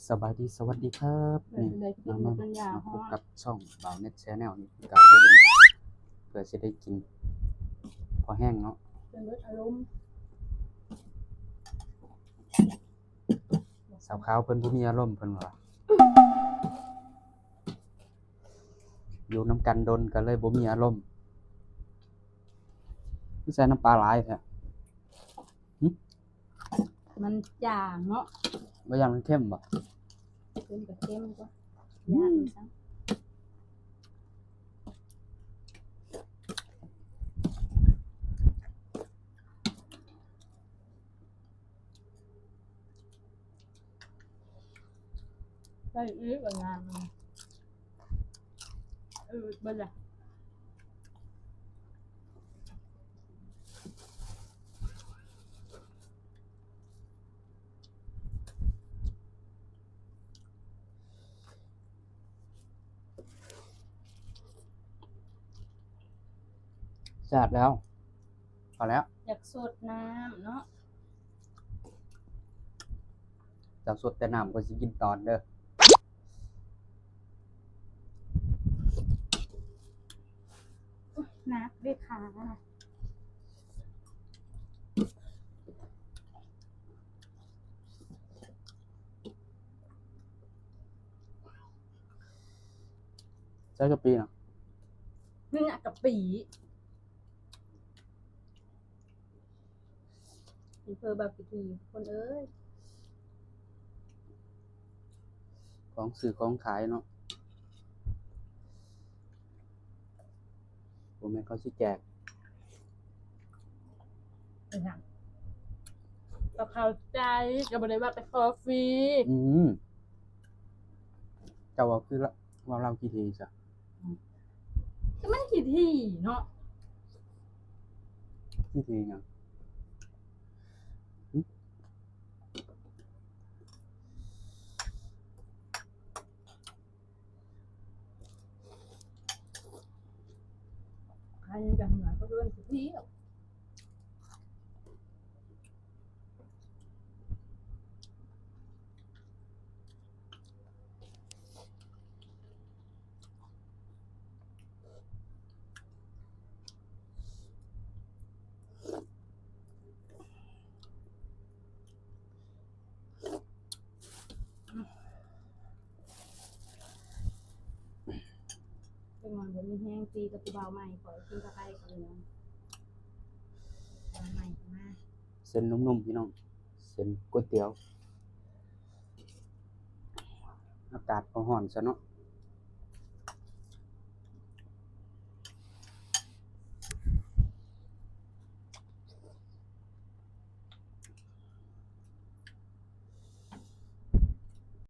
ສະບາຍດີ ສະຫວັດດີຄັບ ນີ້ມາ ມາ ມາພົບກັບຊ່ອງບ່າວເນັດແຊນແນວນີ້ຄືເກົ່າເດີ ເພື່ອຊິໄດ້ກິນພໍແຮງເນາະ ເປັນເບິດອາລົມ. ສາວຂາວເພິ່ນບໍ່ມີອາລົມ ເພິ່ນວ່າ ຢູ່ນຳກັນດົນກໍເລີຍບໍ່ມີອາລົມ. ຄືໃສ່ນ້ຳປາຫຼາຍແທ້? ຫຶ? ມັນຈາງເນາະ. ບໍ່ຢ້ານມັນເຄັມບໍ່? ເຄັມກໍເຄັມກວ່າ ອືມ ຢ້ານຊັ້ນ. ໃສ່ອີກ ອັນນັ້ນ ອື ເບິດລະ. ແຊບແລ້ວ ພໍແລ້ວ. ຢາກສົດນ້ຳເນາະ. ເຈົ້າສົດແຕ່ນ້ຳ ຂ້ອຍຊິກິນຕອນເດີ. ໜັກເດ້ຂາ. ໃສ່ກະປິນະ. ນີ້ນະກະປິ. ອຳເພີບາງກະດີ ຄົນເອີຍ ຂອງຊື້ຂອງຂາຍເນາະ ບໍ່ແມ່ນເຂົາຊິແຈກ. ເອີ ກໍເຂົ້າໃຈ ກໍບໍ່ໄດ້ວ່າໄປຂໍຟຣີ. ອືມ ເຈົ້າເວົ້າຄືລະ ເວົ້າລາວຂີ້ຖີ່ຊະ. ກໍມັນຂີ້ຖີ່ເນາະ. ຂີ້ຖີ່ຫຍັງ? ຫຶ? ໃຜຍັງຈະເຫືອ ເຂົາເອີ້ນຂີ້ຖີ່. ເປັນຫຍັງບໍ່ມີແຮງຕີກັບຜູ້ບ່າວໃໝ່ ຂໍກິນກາໄຟກ່ອນເນາະ ບ່າວໃໝ່ມາ. ເສັ້ນນຸ້ມໆ ພີ່ນ້ອງ ເສັ້ນກ໋ວຍຕຽວ. ອາກາດກໍຮ້ອນຊະເນາະ.